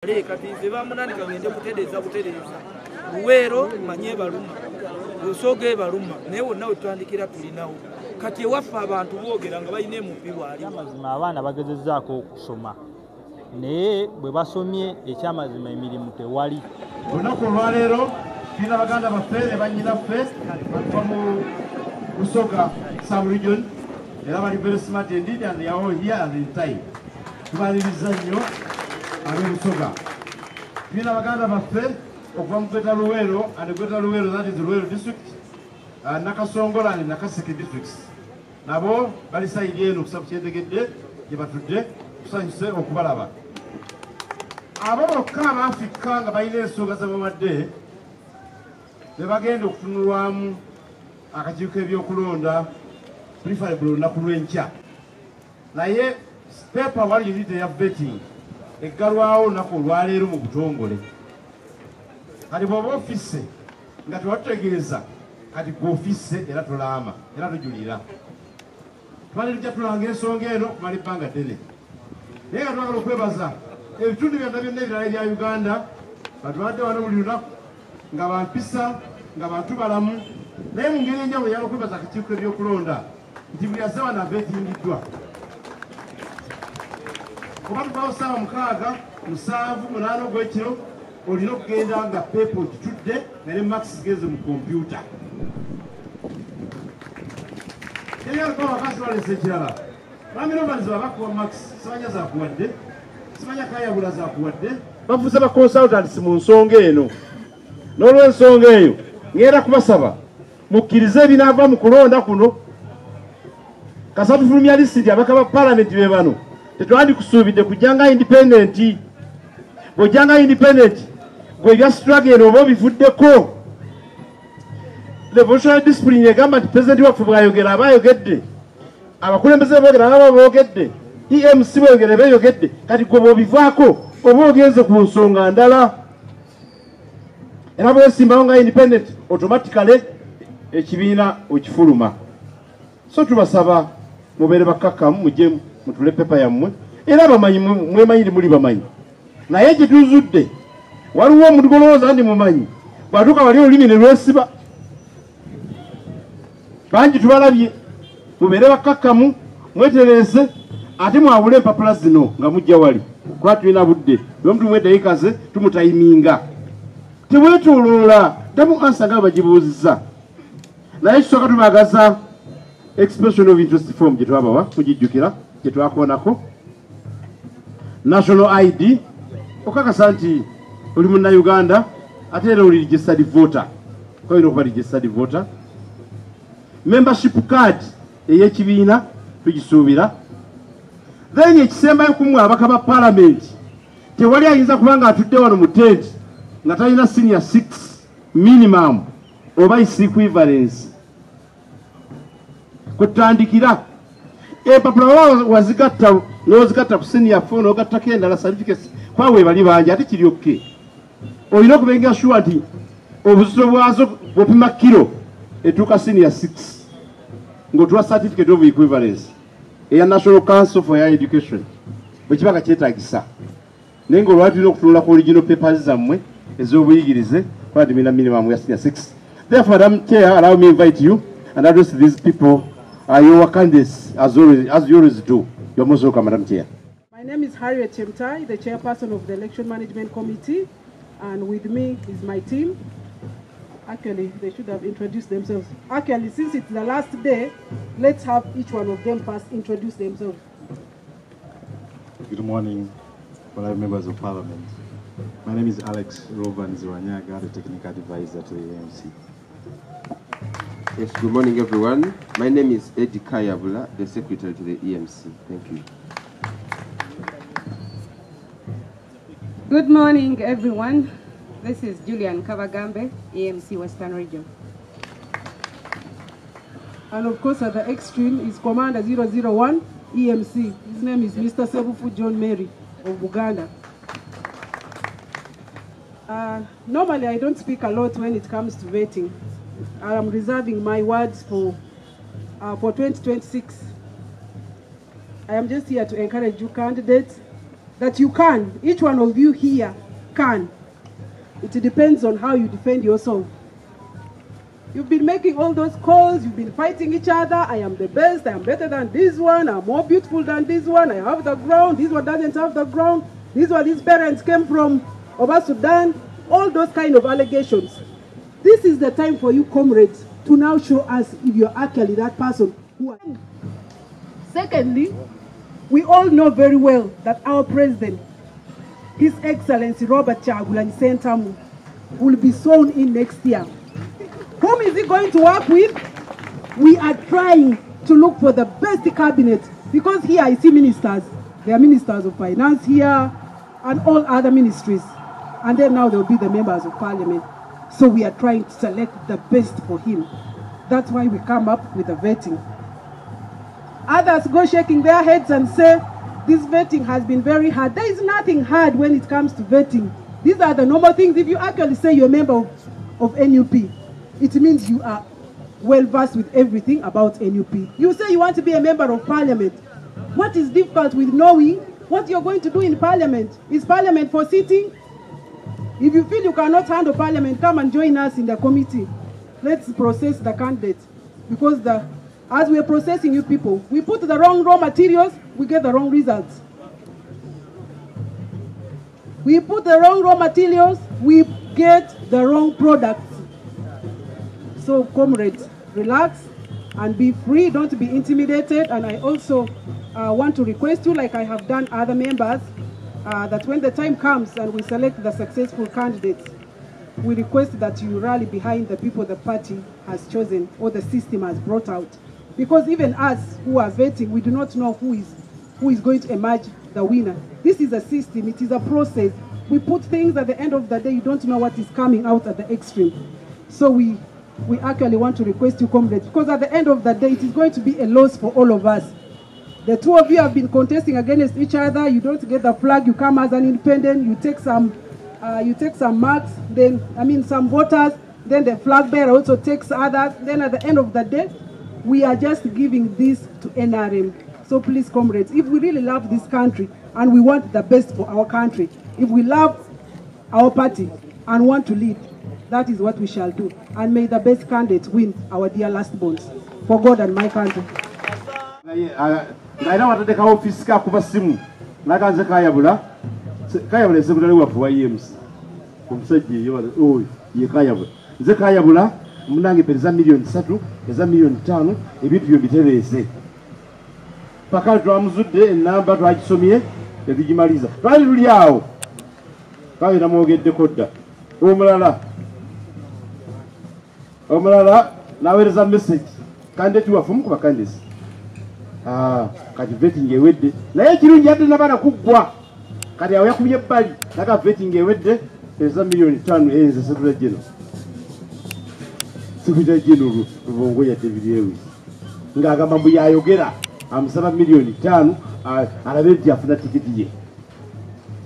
Kati nze bamunandika ngende kutereeza butereeza Luweero manye baluma Busoga baluma naye wonna we tutandikira tulinawo. Kati ewaffe abantu boogera nga balina MP waali. Amazima abaana bagezezzaako okusoma naye bwe basomye ekyamazima emirimu tewali. Olunaku olwaleero tulina baganda baffe ne bannyinaffe bava mu Busoga sub-region era bali very smart indeed and they are all here and in time. Tubaliriza nnyo ab'Obusoga. Tulina baganda baffe okuva mu Greater Luweero and Greater Luweero, that is Luweero district, Nakasongola and Nakaseke districts. Nabo bali sayidi eno okusa kyentegedde gye batudde, tusanyuse okubalaba. Abo bokka abaafrika nga balina ensonga ze bawadde be bagenda okutunulwamu akakiiko k'ebyokulonda preferably olunaku lw'enkya. Naye paper wali unit eya vetting eggalwawo olunaku olwaleero mu butongole. Kati bw'oba ofise nga tewatutegeeza, kati gwe ofise era tolaama era tojulira. Tubadde tujja tulanga ensonga eno okumala ebbanga ddene. Naye nga twagala okwebaza ebitundu byonna byonna ebirala ebya Uganda batubadde wano buli lunaku nga bampisa nga bantu balamu, naye mu ngeri enjawulo eyala okwebaza akakiiko k'ebyokulonda nti buli azze wano aveetingiddwa. Oba tuvaawo ssaawa 6, 7, 8 ogw'ekiro olina okugenda nga pepa ogitudde nga ne marks genze mu kompyuta. Ebyalukawo ekirala bamirovanizi babakuwa marks, simanya zakuwadde, simanya kayabula zakuwadde. Bavuze ba consultants mu nsonga eno. N'olw'ensonga eyo ngenda kubasaba mukkirize ebinaava mu kulonda kuno. Kasita tufulumya lisiti ababaka ba paalamenti be bano, tetwandikusuubidde kujja nga independent. Bw'ojja nga independent gwe ebya struggle eno oba obivuddeko. Revolutionary discipline egamba nti pulezidenti waffe bw'ayogera aba ayogedde, abakulembeze boogera aba boogedde, EMC bweyogera beeyogedde. Kati gwe bw'obivaako oba ogenze ku nsonga ndala. Era bwesimbawo nga independent automatically ekibiina okifuluma. So tubasaba mubeere bakkakkamu, mujje mutule pepa yammwe. Era abamanyi mwemanyi muli bamanyi, naye gye tuzudde waliwo omuntu gw'olowooza nti mumanyi, bw'atuuka wali olulimi ne lwesiba. Bangi tubalabye. Mubeere bakkakkamu, mwetereeze, ate mwawule empapula zino nga mujja wali kuba tulina budde. Bwe mutumu eddakiika ze tumutayiminga, tebwetooloola ddamu ansa nga bagibuuzizza. Naye kisooka tubaagaza expression of interest form gye twabawa, mugijjukira gye twakoonako, national ID okakasa nti oli munnayuganda ate era oli registered voter, olina okuba registered voter. Membership card ey'ekibiina tugisuubira. Then ekisembayo kumwe ababaka ba paalamenti, tewali ayinza kuba nga atudde wano mu tent nga talina senior 6 minimum oba equivalence. Kutandikira empapula wazigatta n'ozigatta ku senior 4 n'ogattako endala certificates kwa weebali bangi ate kiri okay. Olina okubenga sure nti obuzito bwazo bw'opima kiro etuuka senior 6 ng'otuwa certificate of equivalence eya National Council for Higher Education bwe kiba nga kyetaagisa. Naye ng'olwali tulina okutunula ku original papers zammwe ez'obuyigirize kuba timina minimum ya senior 6. Therefore, Madam Chair, allow me invite you and address these people, your candidates, as you always do. You're most welcome, Madam Chair. My name is Harriet Chemtai, the chairperson of the Election Management Committee, and with me is my team. Actually, they should have introduced themselves. Actually, since it's the last day, let's have each one of them first introduce themselves. Good morning, honorable members of Parliament. My name is Alex Rovan Ziwanyaga, the technical advisor to the AMC. Yes, good morning, everyone. My name is Eddie Kayabula, the secretary to the EMC. Thank you. Good morning, everyone. This is Julian Kabagambe, EMC Western Region. And of course, at the extreme is Commander 001 EMC. His name is Mr. Sebufu John Mary of Buganda. Normally, I don't speak a lot when it comes to vetting. I am reserving my words for 2026. I am just here to encourage you candidates. that you can, each one of you here can. It depends on how you defend yourself. You've been making all those calls, you've been fighting each other. I am the best, I am better than this one, I'm more beautiful than this one, I have the ground, this one doesn't have the ground, this one, his parents came from over Sudan, all those kind of allegations. This is the time for you comrades to now show us if you're actually that person who are. Secondly, we all know very well that our president, His Excellency Robert Kyagulanyi Ssentamu, will be sworn in next year. Whom is he going to work with? We are trying to look for the best cabinet, because here I see ministers. There are ministers of finance here and all other ministries. And then now there will be the members of parliament. So we are trying to select the best for him. That's why we come up with the vetting. Others go shaking their heads and say, this vetting has been very hard. There is nothing hard when it comes to vetting. These are the normal things. If you actually say you're a member of NUP, it means you are well versed with everything about NUP. You say you want to be a member of parliament. What is difficult with knowing what you're going to do in parliament? Is parliament for sitting? If you feel you cannot handle parliament, come and join us in the committee. Let's process the candidates. Because as we are processing you people, we put the wrong raw materials, we get the wrong results. We put the wrong raw materials, we get the wrong products. So comrades, relax and be free. Don't be intimidated. And I also want to request you, like I have done other members, that when the time comes and we select the successful candidates, we request that you rally behind the people the party has chosen or the system has brought out. Because even us who are vetting, we do not know who is going to emerge the winner. This is a system, it is a process. We put things at the end of the day, you don't know what is coming out at the extreme. So we actually want to request you, comrades, because at the end of the day, it is going to be a loss for all of us. The two of you have been contesting against each other. You don't get the flag. You come as an independent. You take some marks. Then some voters. Then the flag bearer also takes others. Then at the end of the day, we are just giving this to NRM. So please, comrades, if we really love this country and we want the best for our country, if we love our party and want to lead, that is what we shall do. And may the best candidate win, our dear last bonds. For God and my country. Naina watadeka office ka kuba simu nakanze kayabula kayabula sekutali waffe wa EMC omusajja eyo oyo ye kayabula nze kayabula munange pereza miliyoni 3 eza miliyoni 5 ebintu byo bitereeze paka twamuzudde enamba twagisomye tetugimaliza twali luli awo kale namwogeddeko dda omulala naweereza message kandidate waffe omu ku bakandidate. Kati vetting ewedde naye ekirungi yadde nabaana kuggwa kati awo yakubye ebbali naga vetting ewedde eza miliyoni 5 enze sekretary general Rubongo ya David Lewis ng'agamba mbu yayogera amusaba miliyoni 5 alabe nti afuna tikiti ye.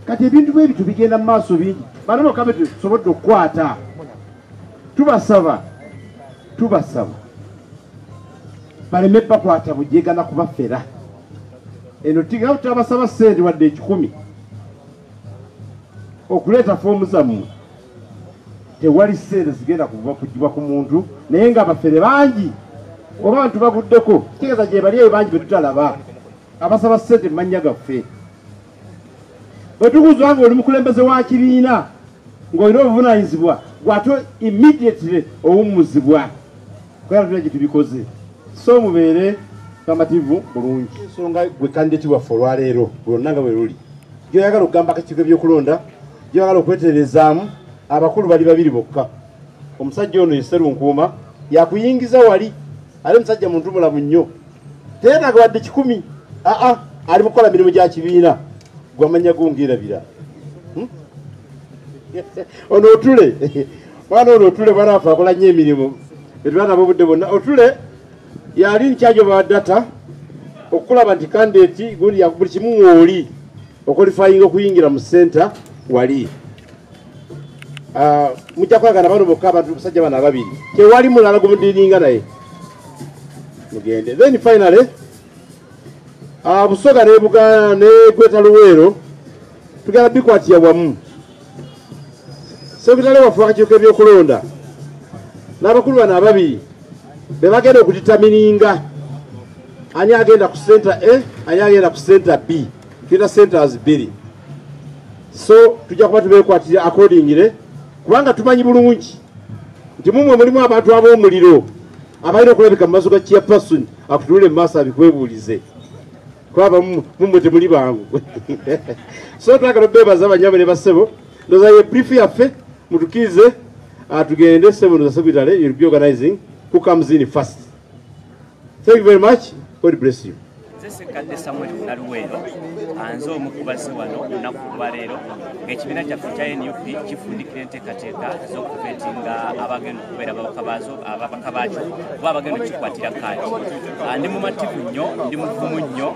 Kati ebintu bwe bityo bigenda mu maaso bingi bano bokka be tusobodde okukwata. Tubasaba baleme bakwata bujegana kubafera eno tiga tabasaba ssente wadde 10 okuleeta foomu zammwe tewali ssente zigenda kuva kugibwa ku muntu naye nga abafere bangi oba abantu baguddeko kitegeeza gye bali eyo bangi be tutalaba abasaba ssente mu mannya gaffe. Bwe tukuzwa ng'oli mukulembeze wa kibiina ng'olina obuvunaanyizibwa gwate immediately owummuzibwa kubera tulina gye tubikoze. So mubeere bamativu bulungi. Ensonga gwe kandidate waffe olwaleero lwonna nga bwe luli gy'oyagala okugamba akakiiko ebyokulonda gy'oyagala okweterezaamu abakulu bali babiri bokka. Omusajja ono ye Sserunkuuma yakuyingiza wali ali musajja muntu mulamu nnyo teyeetaaga wadde 100 aa ali mu kukola mirimu gya kibiina gwamanya gungerabira ono otule mwana ono otule mwana waffe akola nnyo emirimu etulaba obudde bwonna otule yali in charge of our data okulaba nti candidate gundi ya buli kimu ng'oli okwalifyinga okuyingira mu center wali mujja kwagana bano bokka abantu basajja bano ababiri tewali mulala gumudiringa naye mugende. Then finally Busoga ne Buganda ne Greater Luweero Tugenda bikwatira wamu. Sekitale waffe wakakiiko ebyokulonda n'abakulu bano ababiri be bagenda okudetermininga ani agenda ku center A, ani agenda ku center B. Tulina centers bbiri. So tujja kuba tubeekwatira accordingly, kubanga tumanyi bulungi nti mumwe mulimu abantu ab'omuliro abalina okulabika mu maaso ga chairperson akutunule mu maaso abikwebuulize, kuba mumwe temuli bangu. So twagala obeebaza bannyabo ne bassebo. Ndowooza ye brief yaffe, mutukkirize tugende. Ssebo, ndowooza secretary, you'll be organizing who comes in first. Thank you very much. God bless you. Nze Sekadde Samuel Naluweero, anze omu ku bazze wano olunaku olwaleero ng'ekibiina kyaffe ekya NUP kifundikira enteekateeka z'okuvetinga abagenda okubeera ababaka baakyo oba abagenda okukikwatira kaadi. Ndi mumativu nnyo, ndi muvumu nnyo,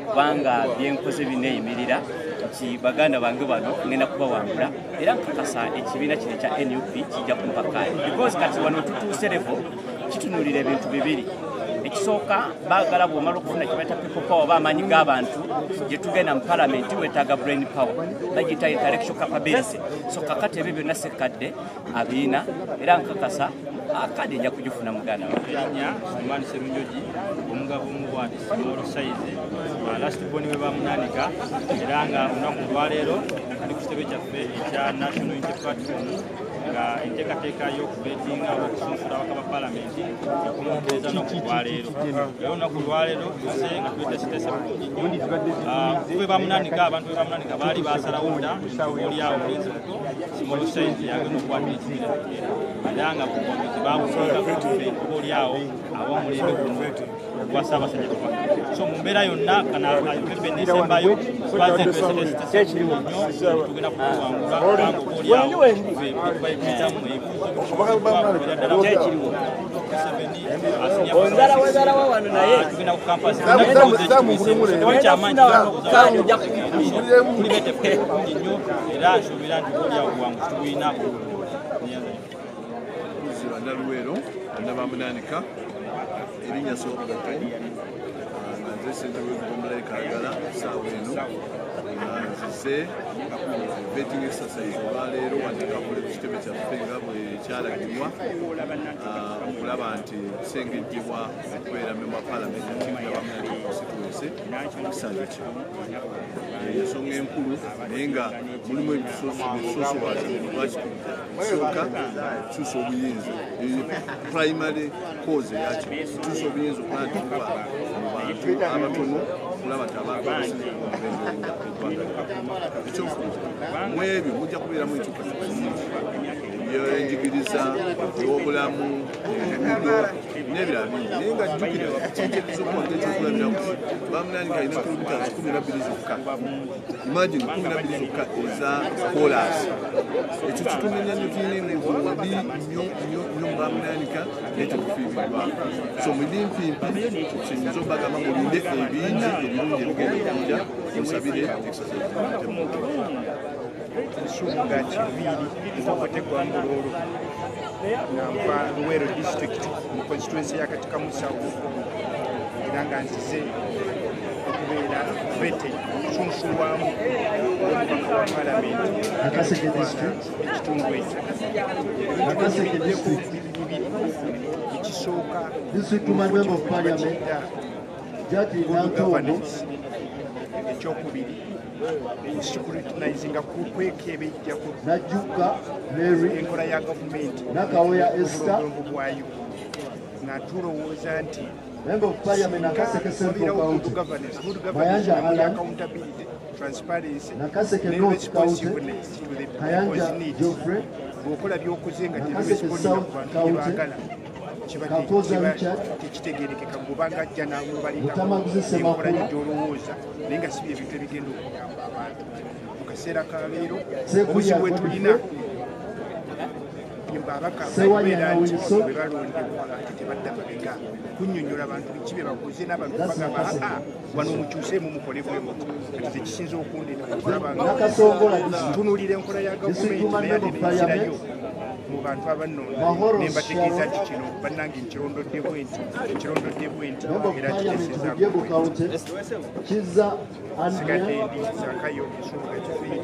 kubanga byenkoze bineeyimirira nti baganda bange bano ngenda kubawangula, era nkakasa ekibiina kino ekya NUP kijja kumpa kaadi, because kati wano tutuuse level kitunuulira ebintu bibiri. Ekisooka, baagala bw'omala okufuna kye bayita people power oba amaanyi g'abantu, gye tugenda mu palamenti weetaaga brain power, bagiyita intellectual capability. So kakati ebyo byonna Sekadde abiina, era nkakasa akadi nja kugifuna, muganda wange. Erinnya Sulemani Serunjogi, omugabo omubwati small size, last born we bamunanika, era nga olunaku olwaleero ndi ku kitebe kyaffe ekya National Unity Platform nga enteekateeka y'okuvetinga oba okusunsula ababaka ba palamenti ekomekkereza lunaku olwaleero. Era olunaku olwaleero tuze nga tweteeseteese bulungi nnyo. Kuve bamunanika, abantu be bamunanika baali basalawo dda nti oliawo omulenzi muto small size yagenda okukwatira ekibiina bendera, era nga buwagizi babusinga kuffe oba oliawo ab'omulembe guno ogwa Ssaabasajja Kabaka. So mu mbeera yonna kana ebe nesembayo, twaze tweteeseteese bulungi nnyo, tugenda kukuwangula, kubanga oba oliawo ffe tubayitamu ebibuuzo ddala Onzala wazalawa wano naye tugenda ku campus tewali kyamaanyi, tuli beteefu bulungi nnyo, era nsuubira nti oba oliawo obuwanguzi tubulina. Naluweero Annabamunanika, erinnya Sobugakai, nga nze ssentebe w'eggombolola y'e Kalagala. Essaawa eno nga nzize vetting exercise olwaleero wanekakole ku kitebe kyaffe nga bwe kyalagirwa, okulaba nti tusengejjebwa okubeera member wa parliament tiimu y'Abamunanika constituency mu kisanja kino. Ensonga enkulu, naye nga mulimu ebitusosowaza lwaki tusooka kukyusa obuyinza, primary cause eyakyo kukyusa obuyinza, okulaba nti tuba mu bantu abatono, okulaba nti abantu abasinze okubenga eggwanga. Ekyokubiri, mu ebyo mujja kubeeramu enkyukakyuka nyingi, ebyenjigiriza, ebyobulamu, enguudo n'ebirala bingi. Naye nga jjukira kinkyeriza okuwanga ekyokulabirako, bamunanika alina kilometers 12 zokka. Imagine, 12 zokka eza koolaasi. Ekyo kitumenya nnyo, tulina enguudo mbi nnyo nnyo nnyo mu bamunanika, naye tetufiiriddwako. So mu bimpimpi kiyinza obagamba mulinde ebingi ebirungi ebigenda okujja, musabire exercise. Nsunga Kiviiri Nkokote Gwambulolo, nga nva Luweero District mu constituency ya Katikamu South, era nga nzize okubeera vetted, okusunsulwamu omubaka wa palamenti Nakaseke District. ekitundu ekyo. Nakaseke District. Bibiri. Ekisooka, District Woman Member of Parliament, Jackie good Nantongo. governance. Ekyokubiri, scrutinizinga, kwekebejja ku Najjuka Mary. enkola ya gavumenti, Nakaweya Esther. obulombolombo bwayo, nga tulowooza nti Member of Parliament, Nakaseke Central good County. governance, good governance Mayanja nga muli Alan. accountability, transparency Nakaseke ne North County. responsiveness to the Kayanja people's needs. Geoffrey. Bw'okola by'okoze nga Nakaseke tebirespondinga South ku bantu bye County. baagala, kiba Kakooza kiba Richard. tekitegerekeka, ng'obanga ajja Mutamaguzi n'amubalirako Ssemakula. enkola gye gy'olowooza, naye nga si bye bintu ebigenda okuyamba abantu mu kaseera ka leero. Sekuya Obuzibu bwe tulina, Godfrey. ababaka Sewanyana babeera nti Wilson. bwe balondebwa ate tebadda mabega kunnyonnyola abantu biki bye bakoze, n'abantu That's bagamba, Nakaseke. "Aa, wano mukyuseemu mukole bwe muti." Kati ze kisinza okundeeta okulaba nga Nakasongola District. ntunuulira enkola ya District gavumenti, Woman naye ate Member of Parliament. nenzirayo Mu bantu abannonda ne mbategeeza nti kino bannange nkirondodde bwe nti, nkirondodde bwe nti, era kiteesezaako. Kiza. Sigadde ndi Zakayo Nsubuga Kifiri,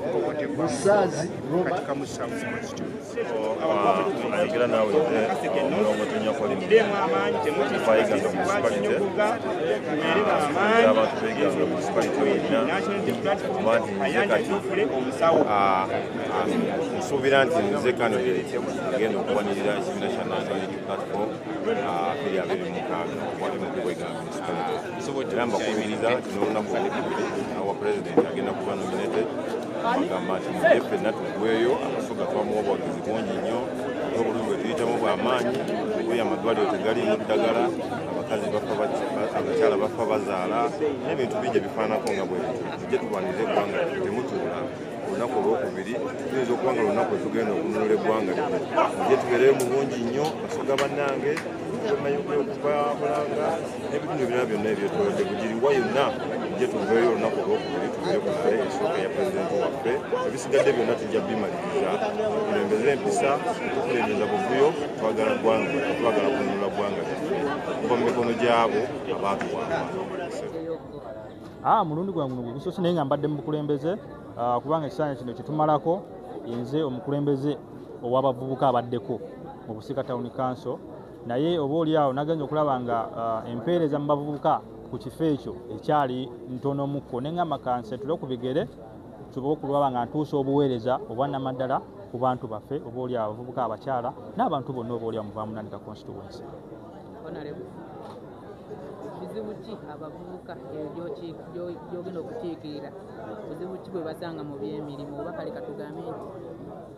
Nkokote. Musaazi Robert. Katikamu South constituency. Ayogera naawe nze Omulongo Tonyakola okuva Iganga Municipality. Abantu b'Iganga Municipality yonna, kuba nti nze kati nsuubira nti nze candidate agenda okuwanirira ekibiina kya National Unity Platform 2026 okuwa MP w'Iganga Municipality. Era mbakubiriza nti n'olunaku olwokubiri awa president agenda kuba nominated. Bagamba nti mujje ffenna tuggweyo. Abasoga twamuwa obuwagizi bungi nnyo, ate obulumi bwe tuyitamu bw'amaanyi. Oyo amalwaliro tegaliimu ddagala, abakazi bafa, abakyala bafa bazaala, n'ebintu bingi ebifaanako nga bwe bityo. Tujje tulwanirize eggwanga lyaffe. Temutuula. Olunaku olwokubiri tuyinza okuba nga lunaku lwetugenda okununula eggwanga lino. Mujje tubeereyo mu bungi nnyo, Basoga bannange, okuva okuva Bulanga n'ebitundu ebirala byonna ebyetolodde Bugiriwa yonna. Mujje tuveeyo olunaku olwokubiri, tubeere ku ntebe esooka eya pulezidenti waffe. Ebisigadde byonna tujja bimaliriza. Tukulembeze empisa, tukulembeza buvuyo. Twagala ggwanga lyaffe, twagala kununula ggwanga lyaffe kuva mu mikono gy'abo abaatuwamba. Mulundi gwange guno gwe gusoose, naye nga mbadde mu bukulembeze, kubanga ekisaanyi kino kyetumalako nze omukulembeze ow'abavubuka abaddeko mu Busiika Town Council. Naye oba oli awo nagenza okulaba nga empeereza mu bavubuka ku kifo ekyo ekyali ntono mukko, neŋŋamba kansetule ku bigere nsobole okulaba nga ntuusa obuweereza obwannamaddala ku bantu baffe, oba oli awo abavubuka, abakyala n'abantu bonna oba oli awo mu Bamunanika constituency. Honorable, bizibu ki abavubuka eyo gy'ogenda okukiikirira, buzibu ki bwe basanga mu byemirimu, oba kale katugambe nti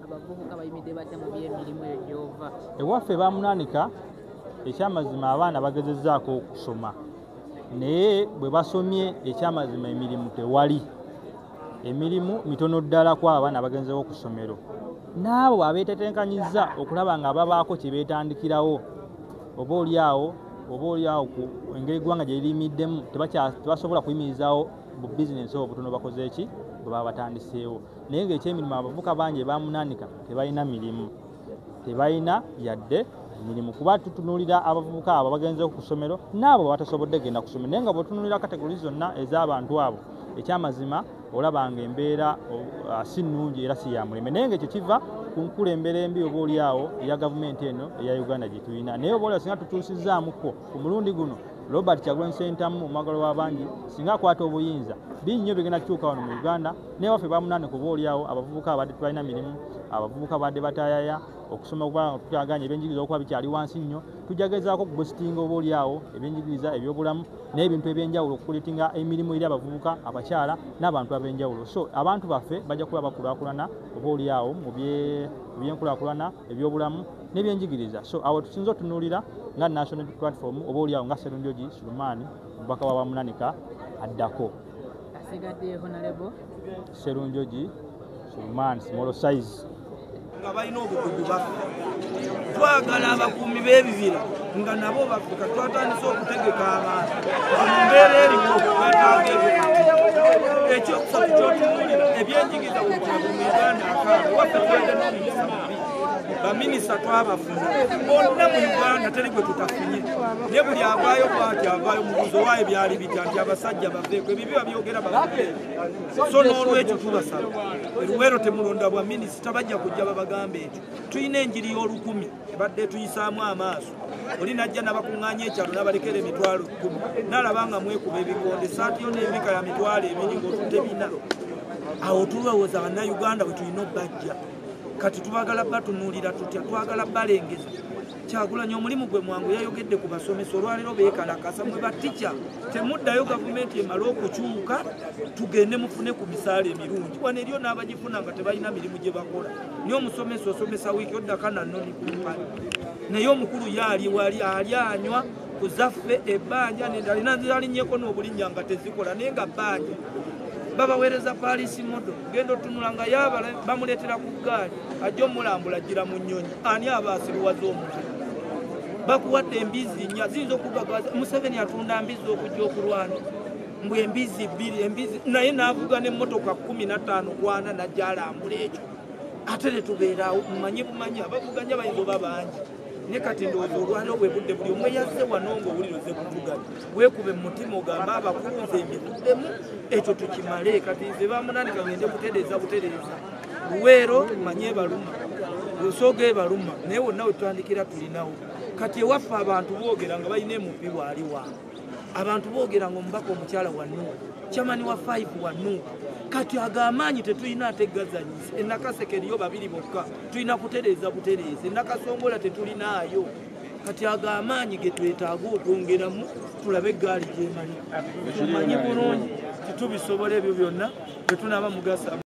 abavubuka bayimidde batya mu byemirimu eyo gy'ova? Ewaffe Bamunanika, ekyamazima abaana bagezezzaako okusoma, naye bwe basomye, ekyamazima emirimu tewali. Emirimu mitono ddala ku abaana abagenzewo ku ssomero, n'abo abeetetenkanyizza okulaba nga babaako kye beetandikirawo, oba oli awo ku engeri eggwanga gye lirimiddemu tebasobola kuyimirizaawo bu bizinensi obwo obutono bakoze eki bwe baba batandiseewo. Naye ng'ekyemirimu, abavubuka bangi Bamunanika tebalina mirimu, tebalina yadde emirimu, kuba tutunuulira abavubuka abo abagenzeeko ku ssomero n'abo batasobodde genda ku ssomero. Naye nga bw'otunuulira category zonna ez'abantu abo, ekyamazima olaba nga embeera si nnungi era si ya mulembe. Naye ng'ekyo kiva ku nkulembera embi oba oli awo eya gavumenti eno eya Uganda gye tulina. Naye oba oliawo singa tukyusizzaamuko ku mulundi guno, Robert Kyagulanyi Ssentamu, omwagalo w'abangi, singa akwata obuyinza, bingi nnyo bigenda kukyuka wano mu Uganda. Naye waffe Bamunanika, oba oli awo abavubuka abadde tebalina mirimu, abavubuka badde batayaya okusoma, kuba tukyaganya ebyenjigiriza okuba bikyali wansi nnyo. Tujja gezaako okuboostinga oba oli awo ebyenjigiriza, ebyobulamu n'ebintu ebyenjawulo, okucreatinga emirimu eri abavubuka, abakyala n'abantu ab'enjawulo. So abantu baffe bajja kuba bakulaakulana oba oli awo mu byenkulaakulana, ebyobulamu n'ebyenjigiriza. So awo tusinza otunuulira nga National Platform, oba oli awo nga Serunjogi Sulumani, omubaka wa Bamunanika addako. Asigadde Honorable Serunjogi Sulumani, small size. Nga balina obukugu baffe, twagala abakuumi b'ebibira nga nabo baffe. Twatandise okutegeka abantu mu mbeera eriwo, twetaaga ebyo. Ekyokusatu kyotunuulira, ebyenjigiriza mu Uganda akaaba. Waffe tubadde n'omukisa mubi, baminisita twabafuna bonna mu Uganda, teri gwe tutafunye. Naye buli avaayo bwati avaayo mubuuzo waayo byali bitya nti abasajja baveeko ebibi babyogera baveeko. So n'olwekyo tubasaba, eruweero temulonda bwa minisita, bajja kujja babagamba ekyo. Tulina enjiri y'olukumi ebadde tuyisaamu amaaso. Oli najja n'abakuŋŋaanya ekyalo n'abalekera 100,000, n'alaba nga mwekuba ebikonde, saati yo n'ebika ya 20,000 ng'otutte bina. Awo tulowooza Bannayuganda bwe tulina obbajja. Kati tubagala batunuulira tutya? Twagala balengeza. Kyagulanyi omulimu gwe mwangu, yayogedde ku basomesa. Olwaleero beekalakasa. Mwe batica temuddayo, gavumenti emale okukyuka tugende mufune ku misaala emirungi. Wano eriyo n'abagifuna nga tebalina mirimu gye bakola. Naye omusomesa osomesa wiiki oddaka nannoni kumpale, naye omukulu ye ali wali ali anywa ku zaffe ebbanja nendalina alinyeko n'obulinnya nga tezikola, naye nga bbanja babaweereza Paris model. Genda otunula nga yabala bamuleetera ku ggaali, ajja omulambula ajjira mu nnyonyi. Ani aba asiruwaza omulala? Bakuwadde embizi nnya ziyinza okugagaza. Museveni atunda mbizi okujja okulwana, mbwe embizi bbiri, embizi, naye n'avuga n'emmotoka 15 kwana najja alambula ekyo. Ate tetubeeraawo, mmanyi bumanyi abavuganya bayinza oba bangi, ne kati ndowooza olwaleero bwe budde buli omwe yazze wano ng'owulira ozze kuvuganya, weekube mu mutima ogambe abakulu nze mbivuddemu, ekyo tukimale. Kati nze bamunaanika ngende kutereeza butereeza. Luweero manye ebaluma, Busoga ebaluma, naye wonna we tutandikira tulinawo. Kati ewaffe abantu boogera nga balina MP waali wange, abantu boogera nga omubaka omukyala wa Nuupu, chairman wa 5 wa Nuupu. Kati ago amaanyi tetulina ate gazanyisa. Enakaseke eriyo babiri bokka, tulina kutereeza butereeza. Enakasongola tetulinaayo. Kati ago amaanyi ge twetaaga okwongeramu, tulabe eggaali gyemalira. Tumanyi bulungi titubisobola ebyo byonna, bwe tunaaba mugasa.